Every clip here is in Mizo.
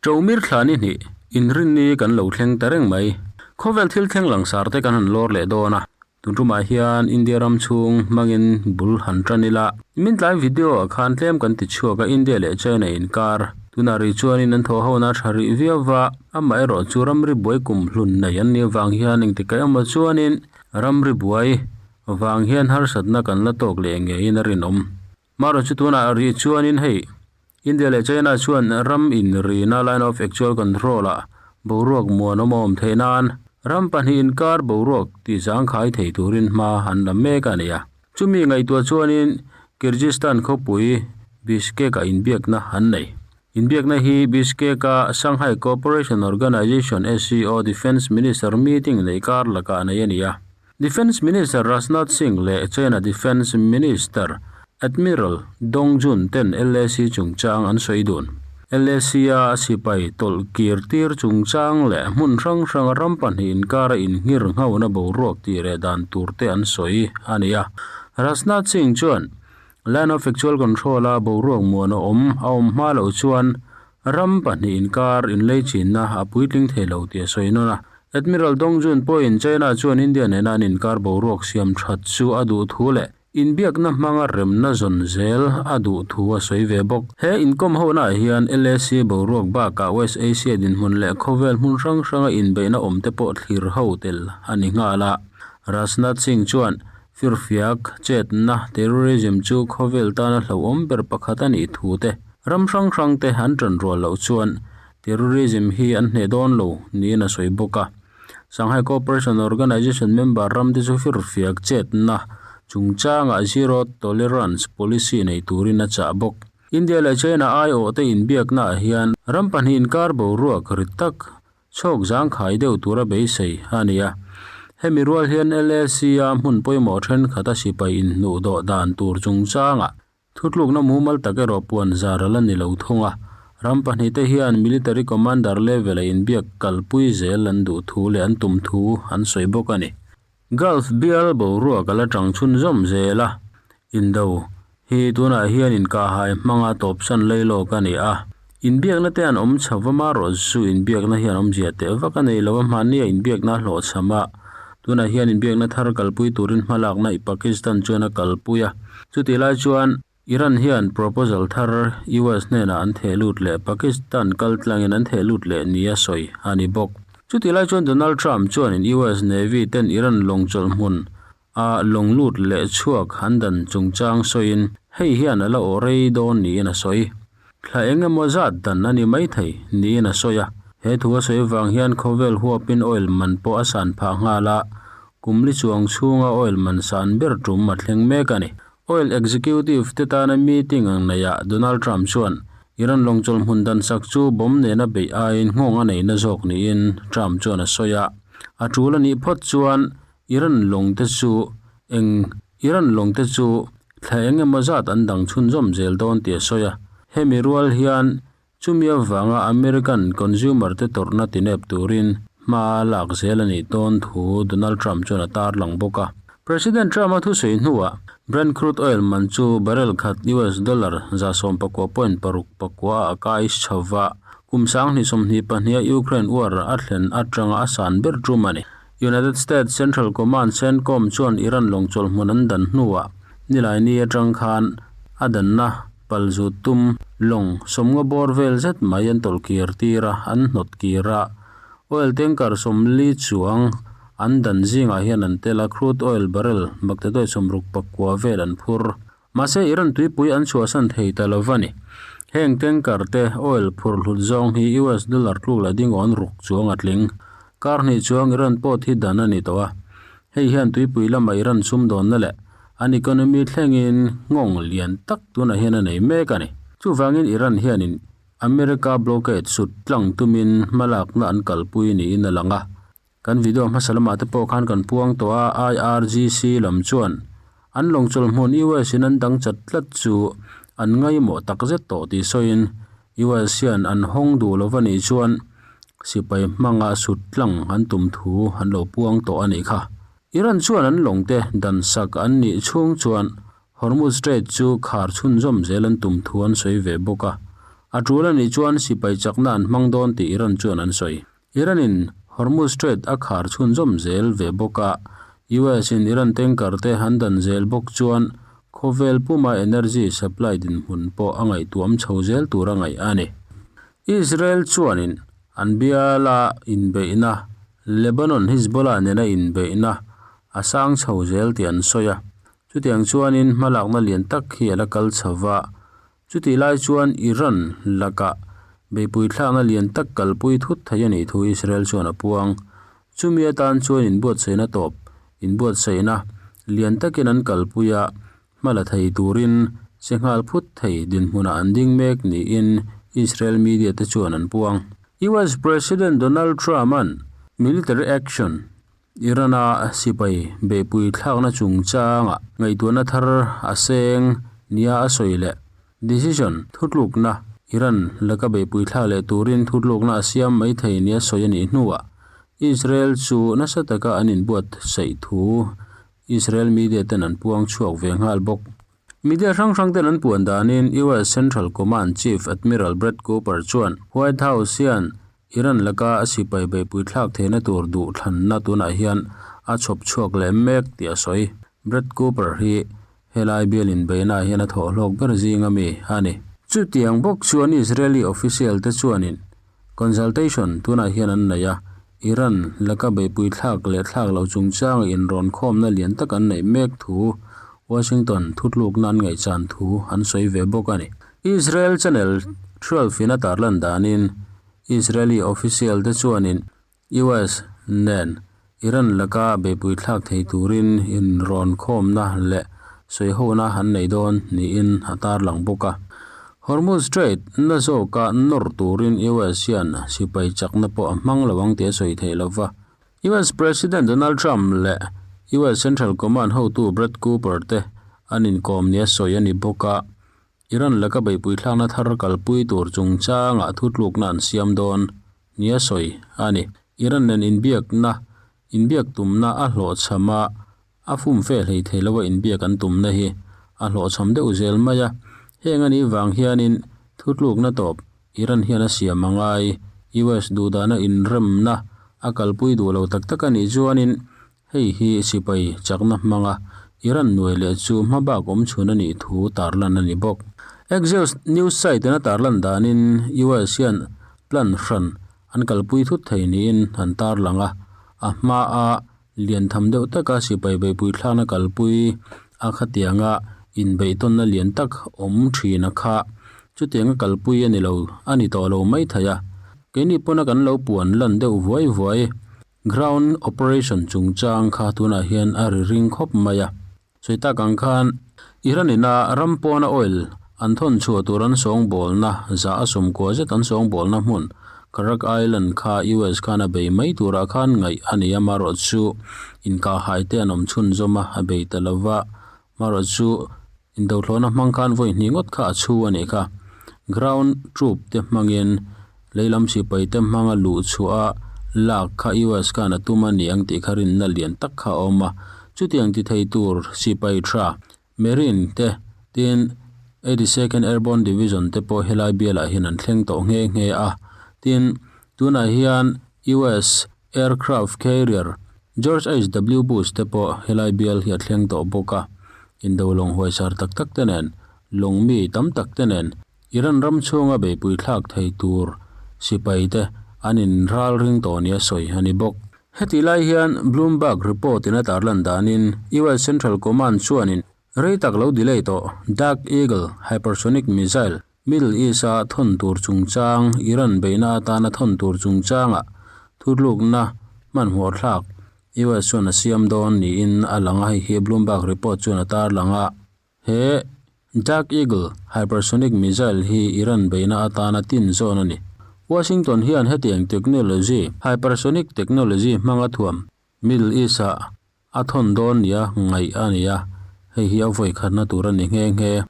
Ṭomir thla ni hnih, inrinni kan lo thleng ta reng mai. Khawvel thil thleng langsar te kan han lawr leh dawn a. Tun ṭumah hian India ram chhung hmangin bul han ṭan ila. Min tlai video ah khan tlem kan ti chhuak a, India leh China inkar tunah rih chuanin an thawh hona a ṭha rih viau va, amaherawh chu ramri buai kum hlun nei an nih avang hian engtikah emaw chuanin ramri buai vang hian harsatna kan la tawk leh ngeiin a rinawm. Marawh chu tunah rih chuanin hei India leh China chuan ram inrina line of actual control ah boruak muanawm a awm theih nan ram pahnih inkar boruak tih zangkhai thei turin hma an la mek a ni a. Chumi ngaihtuah chuanin Kyrgyzstan khawpui Bishkek ah inbiakna an nei. Inbiakna hi Bishkek a Shanghai Cooperation Organization, SCO, Defence Minister meeting neih kar lakah nei a ni a. Defence Minister Rajnath Singh leh China Defence Minister Admiral Dong Jun ten LAC chungchang an sawi dun. LAC-a sipai tawlh kir tir chungchang leh hmun hrang hranga ram pahnih inkara inngir nghona boruak tih reh dan tur te an sawi a ni a. Rajnath Singh chuan Line of Actual Control-a boruak muan a awm a awm hma loh chuan Ram pahnih inkar inleichinna a puitling thei lo tih a sawi nawn a. Admiral Dong Jun pawhin China chuan India nena an inkar boruak siam that chu a duh thu leh inbiakna hmanga remna zawn zel a duh thu a sawi ve bawk. He inkawm honaah hian LAC boruak bakah West Asia dinhmun leh khawvel hmun hrang hranga inbeihna awmte pawh thlir ho tel a ni nghal a. Rajnath Singh chuan Firfiak, chetna, terrorism chu khawvel tana hlauhawm ber pakhat a nih thu te, ram hrang hrang te an ṭan rual loh chuan terrorism hi an hneh dawn lo niin a sawi bawk a. Shanghai Cooperation Organization member ram te chu firfiak, chetna chungchangah zero tolerance policy nei turin a chah bawk. India leh China aiawh te inbiaknaah hian ram pahnih inkar boruak rit tak Chhawk zangkhai deuh tura beisei a ni a. Hemi rual hian LAC-a hmun pawimawh thenkhat a sipai inhnuh dawh dan tur chungchangah thutlukna mumal tak erawh puan zar a la ni lo thung a. Ram pahnihte hian military commander level-a inbiak kalpui zel an duh thu leh an tum thu an sawi bawk a ni. Gulf bial boruak a la tang chhunzawm zel a, indo hi tunah hian inkahhai hmanga tawpsan lei lawk a ni a. Inbiakna te an awm chho va marawh chu inbiakna hian awmzia teh vak a nei lo a, hmannia inbiakna a hlawhchham a, tunah hian inbiakna thar kalpui turin hmalakna i Pakistan chuan a kalpui a, chutih lai chuan Iran hian proposal thar US hnenah an theh lut leh Pakistan kaltlangin an theh lut leh nia sawi a ni bawk. Chutih lai chuan Donald Trump chuanin US Navy ten Iran lawng chawlh hmun a lawng lut leh chhuak an dan chungchang sawiin hei hian a la awh rei dawn niin a sawi. Thla eng emaw zat dan a ni maithei niin a sawi a. He thu a sawi vang hian khawvel huapin oil man pawh a san phah nghal a, kum li chuang chhunga oil man san ber tum a thleng mek a ni. Oil executive te tana meeting ang neihah Donald Trump chuan Iran lawngchawlh hmun dan sak chu bomb nena beih aiin nghawng a neihna zawk niin Trump chuan a sawi a. A tul a nih phawt chuan Iran lawng te chu eng Iran lawng te chu thla eng emaw zat an dang chhunzawm zel dawn tih a sawi a. Hemi rual hian Chumi avanga American consumer te tawrhna tinep turin hma lak zel a nih tawn thu Donald Trump chuan a tarlang bawk a. President Trump-a thusawi hnuah Brent crude oil man chu barrel khat US dollar 19.6 pakua ah a kai chho va, kum 2022 a Ukraine war a thlen atanga a san ber tum a ni. United States Central Command, CENTCOM, chuan Iran lawngchawlh hmun an dan hnuah Nilaini atang khan a danna Pal zut tum, lawng, sawmnga bawr vel zet mai an tawlh kir tir a, an hnawt kir a. Oil tanker 40 chuang an dan zingah hian an tel a, crude oil barrel maktaduai 69 vel an phur. Mahse, Iran tuipui an chhuahsan thei ta lo va ni. Heng tanker te oil phur hlut zawng hi US dollar tluk leh dingawn ruk chuang a tling. Kar hnih chuang Iran pawt hi dan a ni tawh a. Hei hian tuipui lama Iran sumdawnna leh an economy thlengin nghawng lian tak tunah hian a nei mek a ni. Chuvangin Iran hianin America blockade sut tlang tumin hmalakna an kalpui niin a lang a. Kan video hmasa lamah te pawh khan kan puang tawh a, IRGC lam chuan an lawngchawlh hmun US in an dang chat tlat chu an ngaimawh takzet tawh tih sawiin US hian an hawng duh lo va nih chuan sipai hmanga sut tlang an tum thu an lo puang tawh a nih kha. Iran chuan an lawng te dan sak an nih chhung chuan Hormuz Strait chu khar chhunzawm zel an tum thu an sawi ve bawk a. A tul a nih chuan sipai chakna an hmang dawn tih Iran chuan an sawi. Iran in Hormuz Strait a khar chhunzawm zel ve bawk a, US in Iran tanker te an dan zel bawk chuan khawvel puma energy supply dinhmun pawh a ngaihtuam chho zel tur a ngaih a ni. Israel chuanin an biala inbeihna Lebanon Hezbollah nena inbeihna a sang chho zel tih an sawi a, chutiang chuanin hmalakna lian tak hi a la kal chho va, Chutih lai chuan Iran lakah beihpui thlakna lian tak kalpui thut thei a nih thu Israel chuan a puang. Chumi atan chuan inbuatsaihna tawp inbuatsaihna lian takin an kalpui a, hma la thei turin che nghal phut thei dinhmunah an ding mek niin Israel media te chuan an puang. US President Donald Trump-a'n military action Iran-a sipai beihpui thlakna chungchanga ngaihtuahna thar a seng nia a sawi leh decision thutlukna Iran laka beihpui thlak leh turin thutlukna a siam mai thei nia sawi a nih hnuah Israel chu nasa taka an inbuatsaih thu Israel media ten an puang chhuak ve nghal bawk. Media hrang hrang ten an puan danin US Central Command Chief Admiral Brad Cooper chuan White House hian Iran laka a sipai beihpui thlak theihna tur duh thlanna tunah hian a chhawp chhuak leh mek tih a sawi. Brad Cooper hi helai bial inbeihnaah hian a thawhhlawk ber zing a mi a ni. Chutiang bawk chuan Israeli official te chuanin consultation tunah hian an nei a, Iran laka beihpui thlak leh thlak loh chungchanga inrawn khawmna lian tak an neih mek thu Washington thutlukna an ngaihchan thu an sawi ve bawk a ni. Israel Channel 12 in a tarlan danin Israeli official te chuanin US nen Iran laka beihpui thlak thei turin inrawn khawmna leh sawihona an nei dawn niin a tarlang bawk a. Hormuz Strait na zawka nawr turin US hian sipai chakna pawh a hmang lo ang tih a sawi theih lo va. US President Donald Trump leh US Central Command hotu Brad Cooper te an inkawm nia sawi a ni bawk a, Iran laka beihpui thlakna thar kalpui tur chungchangah thutlukna an siam dawn nia sawi a ni. Iran nen inbiakna inbiak tumna a hlawhchham a, A fum fe hlei thei lo a inbiak an tumna hi a hlawhchham deuh zel mai a, heng a nih vang hianin thutlukna tawp Iran hian a siam a ngai. US duhdana inremna a kalpui duh lo tak tak a nih chuanin hei hi sipai chakna hmanga Iran nuai leh chu hmabak awm chhun a nih thu tarlan a ni bawk. Axios news site in a tarlan danin US hian plan hran an kalpui thut thei niin an tarlang a, a hmaa Lian tham deuh taka sipai beihpui thlakna kalpui a khatianga inbeihtawnna lian tak awm thin a kha. Chutianga kalpui a ni lo, a ni tawh lo mai thei a. Keini pawna kan lo puan lan deuh vuai vuai ground operation chungchang kha tunah hian a ri ring khawp mai a. Sawi tak ang khan Iran ina ram pawna oil an thawn chhuah tur an sawngbawlna za a sawmkua zet an sawngbawlna hmun Kharak Island kha US khan a bei mai turah khan ngaih a nei a, marawh chu inkahhai te an awm chhunzawm a, a bei ta lo va, marawh chu indothlawhna hmang khan vawi hnih ngawt kha a chhu a nih kha. Ground troop te hmangin leilam sipai te hmanga luh chhuah a lak kha US khan a tum a ni ang tih kha rinna lian tak kha a awm a. Chutiang ti thei tur sipai tha Marine te tin 82nd Airborne Division te pawh helai bialah hian an thleng tawh nghe nghe a. Tin, tunah hian US aircraft carrier George HW Bush te pawh helai bial hi a thleng tawh bawk a. Indo lawng huaisar tak tak te nen, lawng mi tam tak te nen Iran ram chhunga beihpui thlak thei tur sipai te an inral ring tawh nia sawi a ni bawk. Hetih lai hian Bloomberg report in a tarlan danin US Central Command chuanin rei tak lo delay tawh Dark Eagle hypersonic missile Middle East-a thawn tur chungchang Iran beihna atana thawn tur chungchangah thutlukna hmanhmawh thlak US chuan a siam dawn niin a lang a, hei hi Bloomberg report chuan a tarlang a. He Dark Eagle hypersonic missile hi Iran beihna atana tin zawn a ni. Washington hian hetiang technology, hypersonic technology hmanga thuam Middle East-ah a thawn dawn nia ngaih a ni a, hei hi a vawi khatna tur a ni nghe nghe.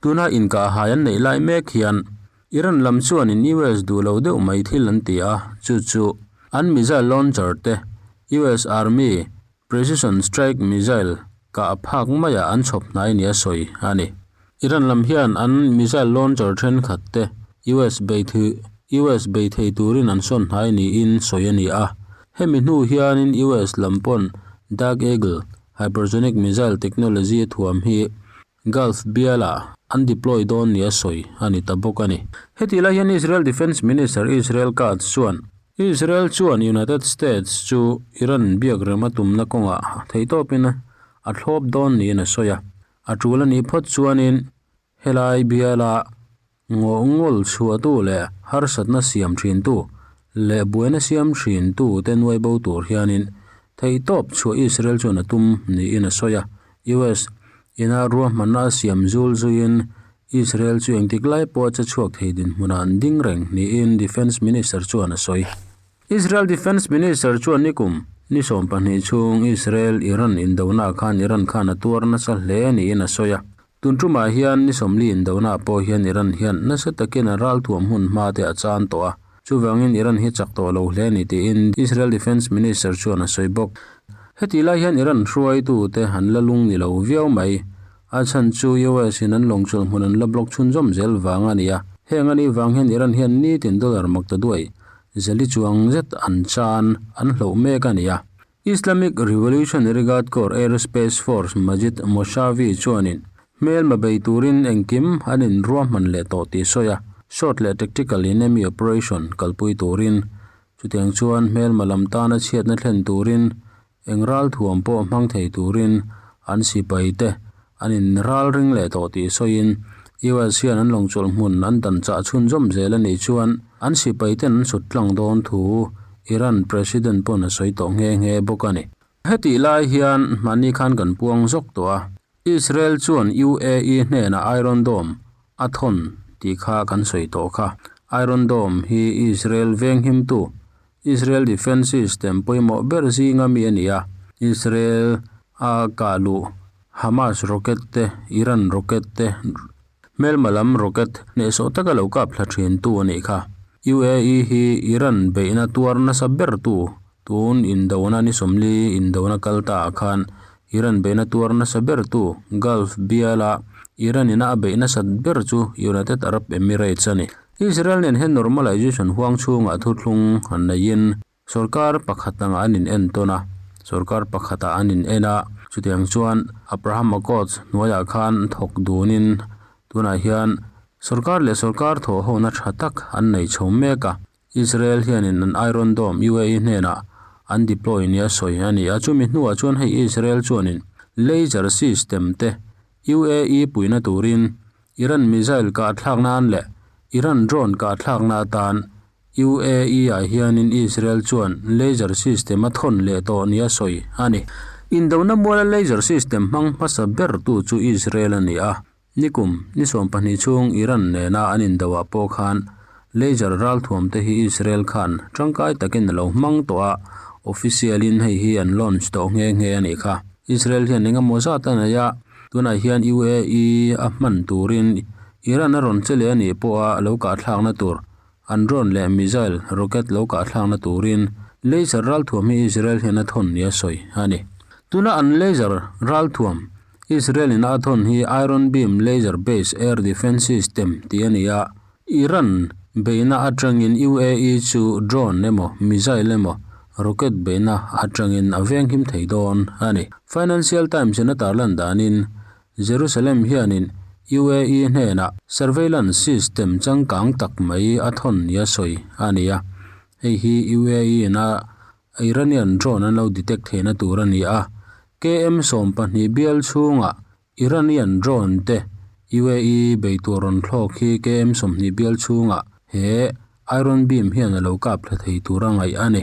Tuna inkahhai an neih lai mek hian Iran lam chuanin US duh lo deuh mai thil an ti a, chu chu an missile launcher te US Army Precision Strike Missile kah phak maiah an chhawp hnai nia sawi a ni. Iran lam hian an missile launcher thenkhat te US bei US bei thei turin an sawn hnai niin sawi a ni a. Hemi hnu hianin US lam pawn Dark Eagle hypersonic missile technology a thuam hi Gulf bialah an deploy dawn nia sawi a ni ta bawk a ni. Hetih lai hian Israel Defence Minister Israel Katz chuan Israel chuan United States chu Iran biak rem a tumna kawngah theihtawpin a thlawp dawn niin a sawi a. A tul a nih phawt chuanin helai biala ngaw ngawl chhuahtu leh harsatna siam thintu leh buaina siam thintu te nuai bo tur hianin theihtawp chhuah Israel chuan a tum niin a sawi a. US ina ruahmanna a siam zul zuiin Israel chu engtik lai pawh che chhuak thei dinhmunah an ding reng niin Defence Minister chuan a sawi. Israel Defence Minister chuan nikum ni 12 chhung Israel-Iran indona khan Iran khan a tuar nasa hle niin a sawi a. Tun tumah hian ni 40 indona pawh hian Iran hian nasa takin a ral thuam hun hma te a chan tawh a. Chuvangin Iran hi chak tawh lo hle ni tiin Israel Defence Minister chuan a sawi bawk. Heti lai hian Iran hruaitu te an la lung ni lo viau mai. A chan chu US in an lawng chul hmun an la block chhun zawm zel vang a ni a. Heng ani vang hian Iran hian ni tin dollar makta duai zeli chuang zet an chan an hlo mek a ni a. Islamic Revolutionary Guard Corps Aerospace Force Majid Moshavi chuanin hmel ma bei turin engkim an in ruahman leh tawh tih sawi a. Short leh tactical enemy operation kalpui turin chutiang chuan hmel ma lam tana chhiatna thlen turin eng ral thuam pawh hmang thei turin an sipai te an in ral ring leh tawh tih sawiin US hian an lawng chawlh hmun an dan chah chhun zawm zel a nih chuan an sipai ten an sut tlang dawn thu Iran president pawn a sawi tawh nghe nghe bawk a ni. Hetih lai hian hmani khan kan puang zawk tawh a. Israel chuan UAE hnenah Iron Dome a thawn tih kha kan sawi tawh kha. Iron Dome hi Israel veng him tu Israel Defence System pawimawh ber zinga mi a ni a. Israel a kahluh Hamas rocket te Iran rocket te hmelma lam rocket hnehsawh taka lo kap thla thin tu a nih kha. UAE hi Iran beihna tuar nasa ber tu tun indona ni 40 indona kalta ah khan Iran beihna tuar nasa ber tu Gulf biala Iran ina a beihna sat ber chu United Arab Emirates a ni. Israel nen hian normalization huang chhungah thuthlung an neiin sarkar pakhat anga an in en tawn a. Sarkar pakhatah an in en a. Chutiang chuan Abraham Accords hnuaiah khan thawk dunin tunah hian sarkar leh sarkar thaw ho na tha tak an nei chho mek a. Israel hianin an Iron Dome UAE hnenah an deploy nia sawi a ni a. Chumi hnuah chuan hei Israel chuanin laser system te UAE puina turin Iran missile ka thlak nan leh Iran drone ka thlak na tan UAE ah hianin Israel chuan laser system a thawn leh tawh nia sawi a ni. Indona muala laser system hmang hmasa ber tu chu Israel a ni a. Nikum ni 12 chhung Iran nena an indoah pawh khan laser ral thuam te hi Israel khan tangkai takin lo hmang tawh a. Official in hei hi an launch tawh nghe nghe a nih kha. Israel hian engemaw zat a nei a. Tunah hian UAE a hman turin Iran a rawn che leh a nih pawh a lo kah thlakna tur an drone leh missile rocket lo kah thlakna turin laser ral thuam hi Israel hian a thawn nia sawi a ni. Tuna an laser ral thuam Israel in a thawn hi Iron Beam laser based air defense system tih a ni a. Iran beihna atangin UAE chu drone emaw missile emaw rocket beihna atangin a veng him thei dawn a ni. Financial Times in a tarlan danin Jerusalem hianin UAE hnenah surveillance system changkang tak mai a thawn nia sawi a ni a. Hei hi UAE in a Iranian drone an lo detect theihna tur a ni a. KM 12 bial chhungah Iranian drone te UAE bei tur rawn thlawk hi KM 20 bial chhungah he Iron Beam hian a lo kap thla thei tur a ngaih a ni.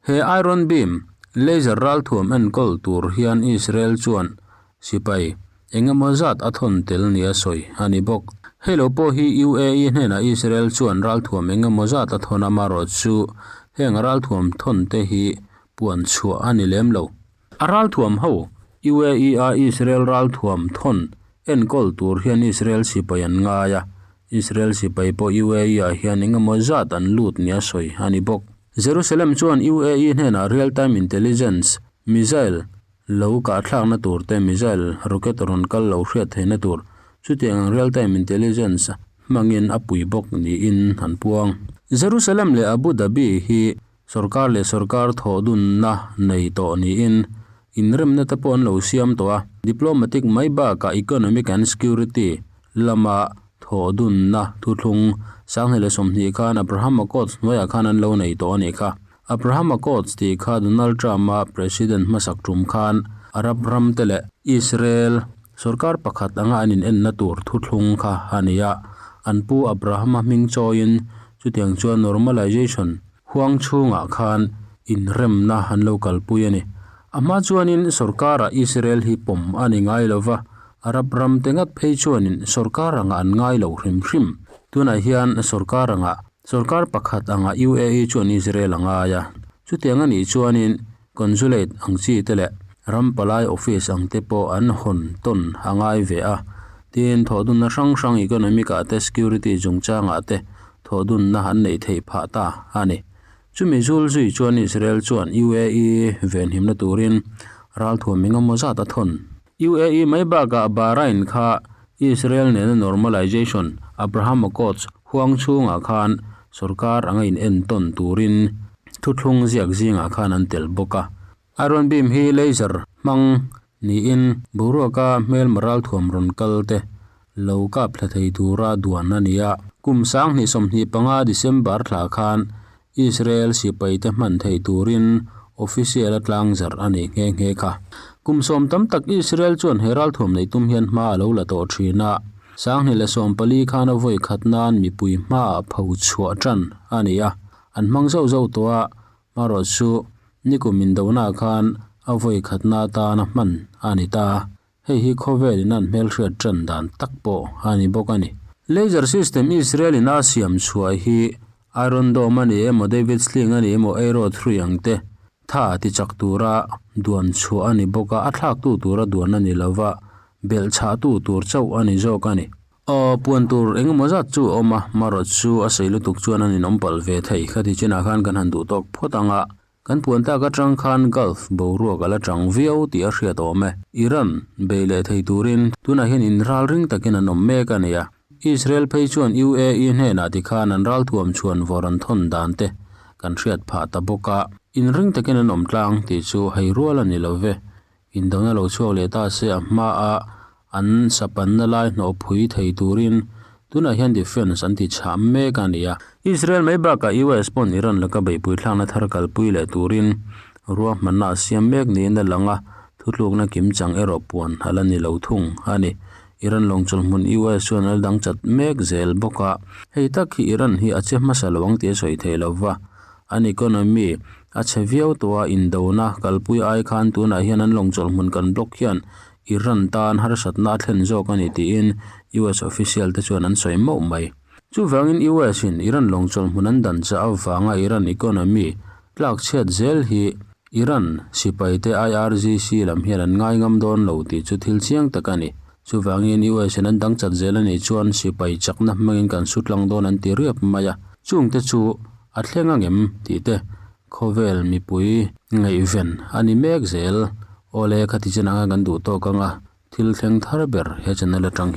He Iron Beam laser ral thuam enkawl tur hian Israel chuan sipai engemaw zat a thawn tel nia sawi a ni bawk. Hei lo pawh hi UAE hnenah Israel chuan ral thuam engemaw zat a thawn a marawh chu heng ral thuam thawn te hi puan chhuah a ni lem lo. A ral thuam ho UAE a Israel ral thuam thawn enkawl tur hian Israel sipai an ngai a. Israel sipai pawh UAE ah hian engemaw zat an lut nia sawi a ni bawk. Jerusalem chuan UAE hnenah real time intelligence missile lo kah thlakna tur te missile rocket rawn kal lo hriat theihna tur chutiang ang real time intelligence. hmangin a pui bawk niin an puang. Jerusalem leh Abu Dhabi hi sorkar leh sorkar thawhdunna nei tawh niin inremna te pawh an lo siam tawh a, diplomatic mai bakah economic and security lama thawhdunna thuthlung 2020 khan Abraham Accords hnuaiah khan an lo nei tawh a nih kha. Abraham Accords tih kha Donald Trump-a president hmasak tum khan Arab ram te leh Israel sorkar pakhat anga an inenna tur thuthlung kha a ni a, an pu Abraham-a hming chawiin chutiang chuan normalization huang chhungah khan inremna an lo kalpui a ni. A hma chuanin sorkara Israel hi pawm a ni ngai lo va, Arab ram te ngat phei chuanin sorkar anga an ngai lo hrim hrim. Tunah hian sorkar anga sorkar pakhat anga UAE chuan Israel a ngai a, chutiang a nih chuanin consulate ang chi te leh ram palai office ang te pawh an hawn tawn a ngai ve a. Tin, thawhdunna hrang hrang economic ah te security chungchangah te thawhdunna an neih theih phah ta a ni. Chumi zul zui chuan Israel chuan UAE venhimna turin ralthuam engemaw zat a thawn. UAE mai bakah Bahrain kha Israel nena normalization, Abraham Accords, huang chhungah khan sorkar anga inentawn turin thuthlung ziak zingah khan an tel bawk a. Iron Beam hi laser hmang niin boruaka hmelma ralthuam rawn kal te lo kap thla thei tura duan a ni a. Kum 2025 December thla khan Israel sipai te hman theih turin official a tlang zarh a ni nghe nghe kha. Kum sawm tam tak Israel chuan he ralthuam neih tum hian hma a lo la tawh thin a. 2014 khan a vawi khat nan mipui hmaah pho chhuah tan a ni a, an hmang zauh zauh tawh a, Marawh chu nikum indona khan a vawi khatna atana hman a ni ta. Hei hi khawvel in an hmelhriat tan dan tak pawh a ni bawk a ni. Laser system Israel in a siam chhuah hi Iron Dome a ni emaw David Sling a ni emaw Arrow 3 ang te tha ti chak tura duan chhuah a ni bawk a, a thlaktu tura duan a ni lova, belhchhahtu tur chauh a ni zawk a ni. Aw, puan tur eng emaw zat chu a awm a, marawh chu a sei lutuk chuan an inawm palh ve thei. Khati chinah khan kan han duh tawk phawt ang a, kan puan tak atang khan Gulf boruak a la chang viau tih a hriat awm e. Iran bei leh thei turin tunah hian inral ring takin an awm mek a ni a. Israel phei chuan UAE hnenah tikhan an ralthuam chhuan vawr an thawn dan te kan hriat phah ta bawk a. Inring takin an awm tlang tih chu hei rual a ni lo ve. Indona lo chhuak leh ta se a hmaah an sapanna lai hnawh phui thei turin tunah hian defence an ti chhah mek a ni a. Israel mai bakah US pawn Iran laka beihpui thlakna thar kalpui leh turin ruahmanna a siam mek niin a lang a, thutlukna kimchang erawh puan a la ni lo thung a ni. Iran lawngchawlh hmun US chuan a la dang chat mek zel bawk a, hei tak hi Iran hi a che hmasa lo ang tih a sawi thei lo va. An economy a chhe viau tawh a, indona kalpui ai khan tunah hian an lawngchawlh hmun kan block hian Iran tan harsatna a thlen zawk a ni tiin US official te chuan an sawi mauh mai. Chuvangin US in Iran lawngchawlh hmun an dan chah avanga Iran economy tlak chhiat zel hi Iran sipai te IRGC lam hian an ngai ngam dawn lo tih chu thil chiang tak a ni. Chuvangin US in an dang chat zel a nih chuan sipai chakna hmangin kan su tlang dawn an ti riap mai a, chungte chu a thleng angem tih te khawvel mipui ngaihven a ni mek zel. Awle khati chin anga kan duh tawk anga thil thleng thar ber he channel atang hi.